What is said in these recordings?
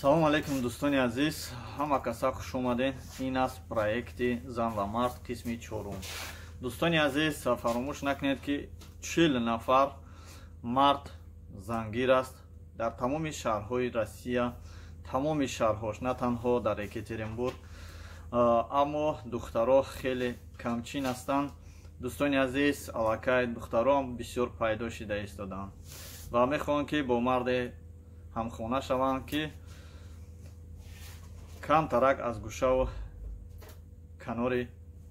Салом алейкум, дӯстони азиз, ҳама каса хуш омадед. Ин аст проекти «Зан ва мард», қисми чорум. Дӯстони азиз, фаромӯш накунед, ки 40 нафар мард зангир аст дар тамоми шаҳрҳои Россия, тамоми шаҳрҳош, на танҳо дар Екатеринбург, аммо духтаро хеле камчин ҳастанд. Дӯстони азиз, аллакай духтароам бисёр пайдо шида истоданд ва мехоҳанд, ки бо марде ҳамхона шаванд, ки камтарак аз гӯшаву канори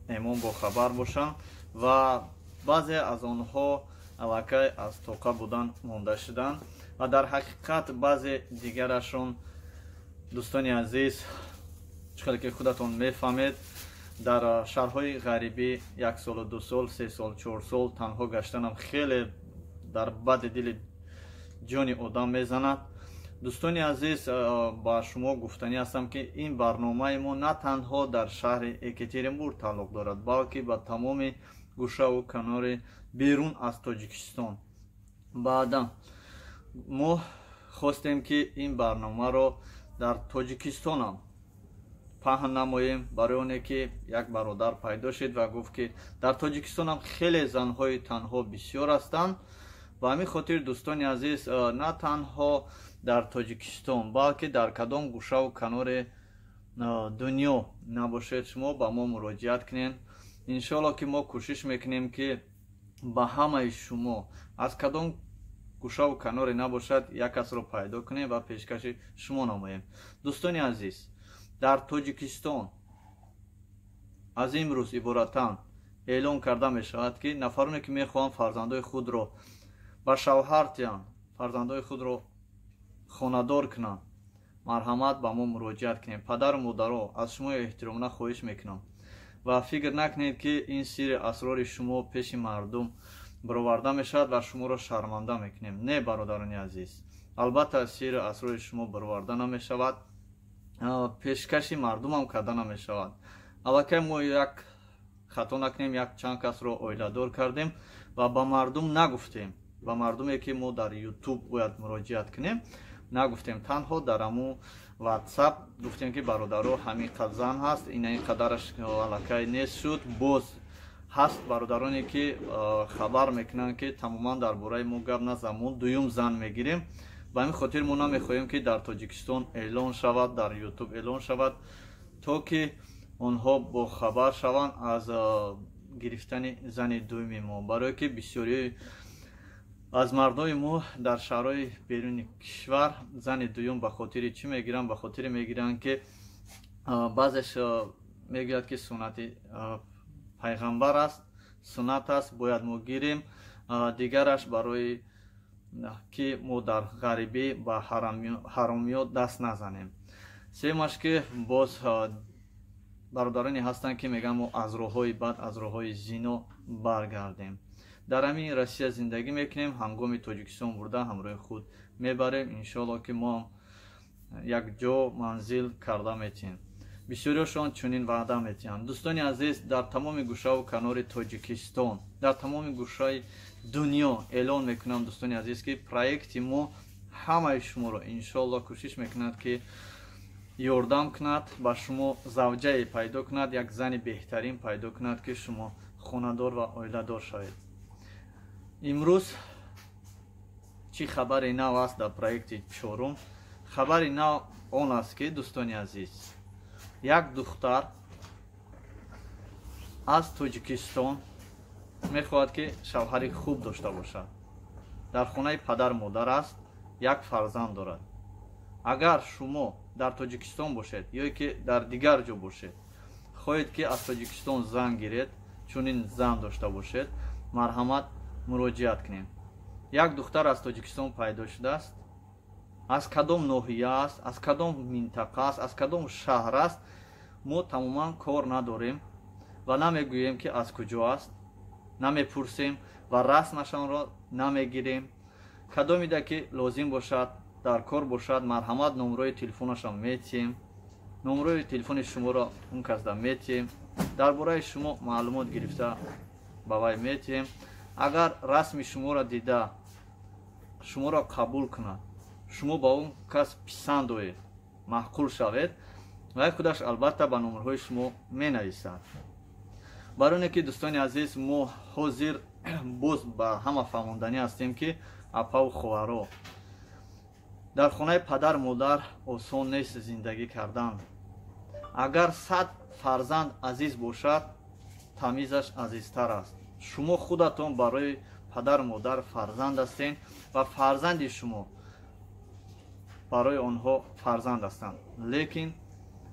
эмон бохабар бошанд, ва баъзе аз онҳо аллакай аз тоқа будан монда шуданд ва дар ҳақиқат баъзе дигарашон, дӯстони азиз, чӣ хеле ки худатон мефаҳмед, дар шаҳрҳои ғарибӣ як солу 2 сол, 3 сол, 4 сол танҳо гаштанам хеле дар бади дили ҷони одам мезанад. Дӯстони азиз, ба шумо гуфтанӣ ҳастам, ки ин барномаи мо на танҳо дар шаҳри Екатеринбург тааллуқ дорад, балки ба тамоми гӯшаву канори берун аз Тоҷикистон. Баъдан мо хостем, ки ин барномаро дар Тоҷикистонам паҳн намоем, барои оне ки як бародар пайдо шуд ва гуфт, ки дар Тоҷикистонам хеле занҳои танҳо бисёр ҳастанд. Ба ҳамин хотир, дӯстони азиз, на танҳо дар Тоҷикистон, балки дар кадом гӯшаву канори дунё набошед, шумо ба мо муроҷиат кунед. Иншоалло, ки мо кӯшиш мекунем, ки ба ҳамаи шумо аз кадом гӯшаву каноре набошад, як касро пайдо кунем ва пешкаши шумо намоем. Дӯстони азиз, дар Тоҷикистон аз имрӯз иборатан эълон карда мешавад, ки нафароне, ки мехоҳанд фарзандои худро ба шавҳар тиҳанд, фарзандои худро хонадор кунанд, марҳамат, ба мо муроҷиат кунем. Падару модаро, аз шумо эҳтиромона хоҳиш мекунам ва фикр накунед, ки ин сири асрори шумо пеши мардум бароварда мешавад ва шуморо шарманда мекунем. Не, бародарони азиз, албатта, сири асрори шумо бароварда намешавад, пешкаши мардумам карда намешавад. Аллакай мо, як хато накунем, як чанд касро оиладор кардем ва ба мардум нагуфтем. Ба мардуме, ки мо дар Ютуб бояд муроҷиат кунем, нагуфтем. Танҳо дар ҳамун Ватсап гуфтем, ки бародаро, ҳамин қад зан ҳаст, ина ин қадараш аллакай нест шуд. Боз ҳаст бародароне, ки хабар мекунанд, ки тамоман дар бораи мо гап назан, мо дуюм зан мегирем. Ба ҳамин хотир мо намехоҳем, ки дар Тоҷикистон эълон шавад, дар Ютуб эълон шавад, то ки онҳо бохабар шаванд аз гирифтани зани дуюми мо, барое ки бисёриҳои аз мардои мо дар шаҳрҳои беруни кишвар зани дуюм ба хотири чӣ мегиранд? Ба хотире мегиранд, ки баъзеш мегӯяд, ки суннати пайғамбар аст, суннат аст, бояд мо гирем. Дигараш барои ки мо дар ғарибӣ ба ҳаромиёт даст назанем. Сеюмаш, ки боз бародароне ҳастанд, ки мегӯянд, мо аз роҳҳои бад, аз роҳҳои зино баргардем, дар ҳамин Россия зиндагӣ мекунем, ҳангоми Тоҷикистон бурда ҳамроҳи худ мебарем, иншоалло, ки мо як ҷо манзил карда метиҳем. Бисёриҳошон чунин ваъда метиҳанд. Дӯстони азиз, дар тамоми гӯшаву канори Тоҷикистон, дар тамоми гӯшаи дунё эълон мекунам, дӯстони азиз, ки проекти мо ҳамаи шуморо иншоалло кӯшиш мекунад, ки ёрдам кунад, ба шумо завҷае пайдо кунад, як зани беҳтарин пайдо кунад, ки шумо хонадор ва оиладор шавед. Имрӯз чӣ хабари нав аст дар проекти чорум? Хабари нав он аст, ки, дӯстони азиз, як духтар аз Тоҷикистон мехоҳад, ки шавҳари хуб дошта бошад. Дар хонаи падару модар аст, як фарзанд дорад. Агар шумо дар Тоҷикистон бошед ё ки дар дигар ҷо бошед, хоҳед, ки аз Тоҷикистон зан гиред, чунин зан дошта бошед, марҳамат, муроҷиат кунем. Як духтар аз Тоҷикистон пайдо шудааст. Аз кадом ноҳия аст, аз кадом минтақа аст, аз кадом шаҳр аст, мо тамоман кор надорем ва намегӯем, ки аз куҷо аст, намепурсем ва расмашонро намегирем. Кадомида ки лозим бошад, дар кор бошад, марҳамат, номрои телефонашон метиҳем, номрои телефони шуморо он касда метиҳем, дар бораи шумо маълумот гирифта ба вай метиҳем. Агар расми шуморо дида, шуморо қабул кунад, шумо ба он кас писанд оед. Маъқул шавед, вай худаш албатта ба номерҳои шумо менависад. Барои оне ки, дӯстони азиз, мо ҳозир боз ба ҳама фаҳмонданӣ ҳастем, ки апаву хоҳаро, дар хонаи падар модар осон нест зиндагӣ кардан. Агар 100 фарзанд азиз бошад, тамизаш азизтар аст. Шумо худатон барои падар модар фарзанд ҳастед ва фарзанди шумо барои онҳо фарзанд ҳастанд. Лекин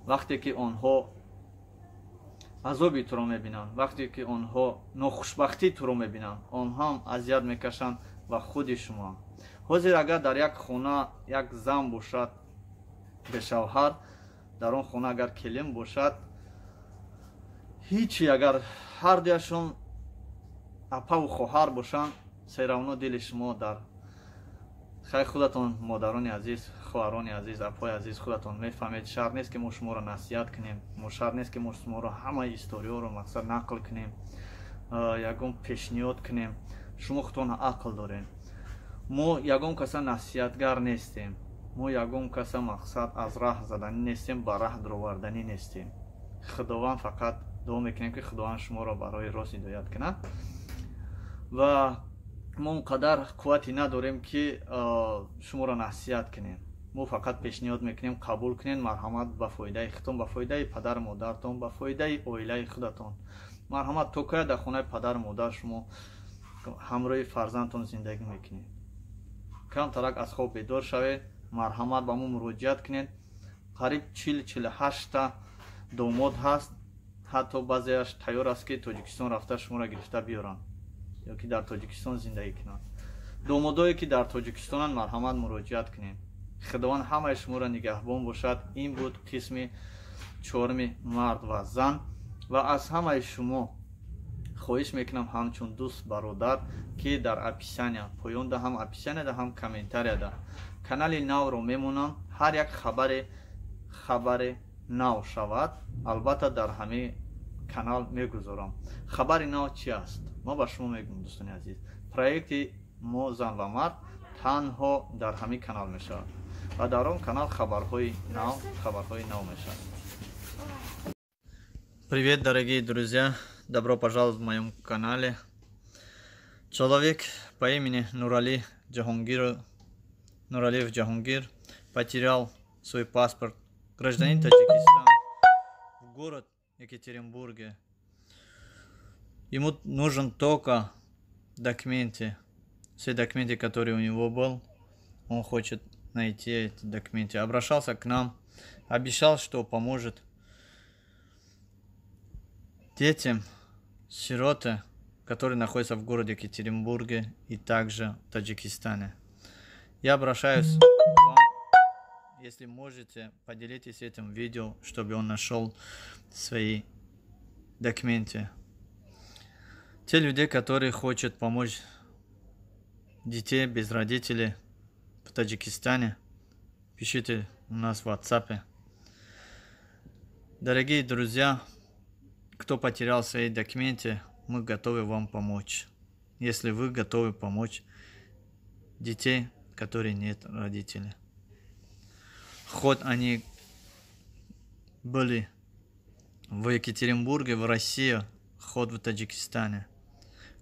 вақте ки онҳо азоби туро мебинанд, вақте ки онҳо нохушбахтии туро мебинанд, онҳо ҳам азият мекашанд ва худи шумо. Ҳозир агар дар як хона як зан бошад бешавҳар, дар он хона агар келин бошад, ҳичи, агар ҳардуяшон апаву хоҳар бошанд, всё равно дили шумо дар хай. Худатон, модарони азиз, хоҳарони азиз, апои азиз, худатон мефаҳмед. Шарт нест, ки мо шуморо насиҳат кунем, мо шарт нест, ки мо шуморо ҳамаи историёро, мақсад, нақл кунем, ягон пешниҳод кунем. Шумо худтон ақл дорем. Мо ягон каса насиҳатгар нестем, мо ягон каса, мақсад, аз раҳ заданӣ нестем, ба раҳ дуроварданӣ нестем. Худованд, фақат дуо мекунем, ки Худованд шуморо барои рост ҳидоят кунад. Ва мо он қадар қуввате надорем, ки шуморо насиҳат кунем. Мо фақат пешниҳод мекунем, қабул кунед, марҳамат, ба фоидаи худтон, ба фоидаи падару модартон, ба фоидаи оилаи худатон. Марҳамат, то кая дар хонаи падару модар шумо ҳамроҳи фарзандтон зиндагӣ мекунед? Камтарак аз хоб бедор шавед, марҳамат, ба мо муроҷиат кунед. Қариб 40-48-та домод ҳаст, ҳатто баъзеаш тайёр аст, ки Тоҷикистон рафта шуморо гирифта биёранд ё ки дар Тоҷикистон зиндагӣ кунанд. Домодое, ки дар Тоҷикистонанд, марҳамат, муроҷиат кунед. Худованд ҳамаи шуморо нигаҳбон бошад. Ин буд қисми чорми мард ва зан. Ва аз ҳамаи шумо хоҳиш мекунам, ҳамчун дӯст, бародар, ки дар описания поёнда, ҳам описанияда, ҳам комментарияда канали навро мемонам. Ҳар як хабаре нав шавад, албатта дар ҳамин канал мегузорам. Хабари нав чи аст, мо ба шумо мегӯем, дӯстони азиз. Проекти мо «Зан ва мард» танҳо дар ҳамин канал мешавад ва дар он канал хабарҳои нав мешавад. Привет, дорогие друзья! Добро пожаловать в моем канале. Человек по имени Нурали Джахонгир, Нуралиев Джахонгир, потерял свой паспорт. Гражданин Таджикистана, в город Екатеринбурге. Ему нужен только документы. Все документы, которые у него был, он хочет найти эти документы. Обращался к нам, обещал, что поможет детям, сироты, которые находятся в городе Екатеринбурге и также в Таджикистане. Я обращаюсь к вам, если можете, поделитесь этим видео, чтобы он нашел свои документы. Те люди, которые хотят помочь детей без родителей в Таджикистане, пишите у нас в WhatsApp. Дорогие друзья, кто потерял свои документы, мы готовы вам помочь. Если вы готовы помочь детей, которые нет родителей. Хоть они были в Екатеринбурге, в России, хоть в Таджикистане.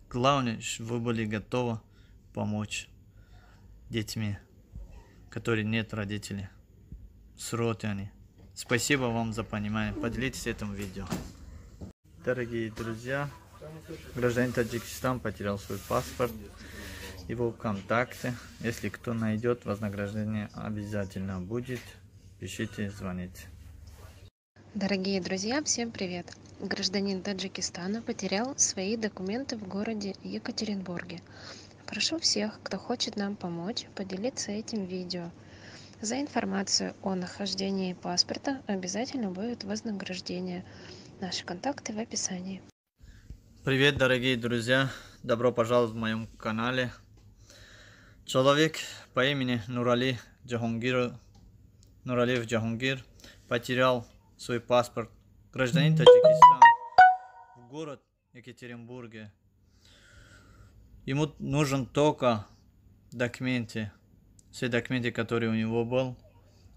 Главное, чтобы вы были готовы помочь детьми, которые нет родителей. Сироты они. Спасибо вам за понимание. Поделитесь этим видео. Дорогие друзья, гражданин Таджикистан потерял свой паспорт, его контакты. Если кто найдет, вознаграждение обязательно будет. Пишите, звоните. Дорогие друзья, всем привет! Гражданин Таджикистана потерял свои документы в городе Екатеринбурге. Прошу всех, кто хочет нам помочь, поделиться этим видео. За информацию о нахождении паспорта обязательно будет вознаграждение. Наши контакты в описании. Привет, дорогие друзья! Добро пожаловать в моем канале. Человек по имени Нурали Джахонгир, Нуралиев Джахонгир, потерял свой паспорт. Гражданин Таджикистана, в город Екатеринбурге. Ему нужен только документы. Все документы, которые у него был,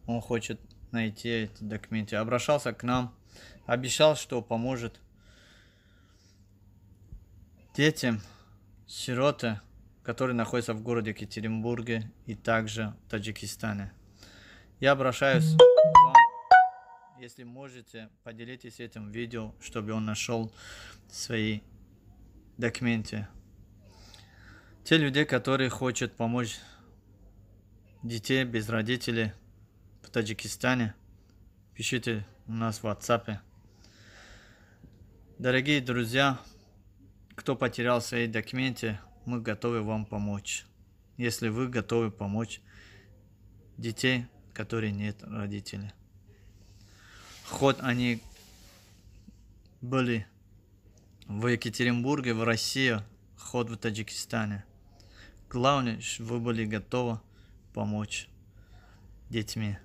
он хочет найти эти документы. Обращался к нам, обещал, что поможет детям, сироты, которые находятся в городе Екатеринбурге и также в Таджикистане. Я обращаюсь к вам, если можете, поделитесь этим видео, чтобы он нашел свои документы. Те люди, которые хотят помочь детей без родителей в Таджикистане, пишите у нас в WhatsApp. Дорогие друзья, кто потерял свои документы, мы готовы вам помочь. Если вы готовы помочь детей, которые нет родителей. Хоть они были в Екатеринбурге, в России, хоть в Таджикистане. Главное, чтобы вы были готовы помочь детьми,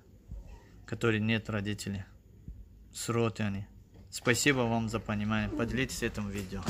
которые нет родителей. Сироты они. Спасибо вам за понимание. Поделитесь этим видео.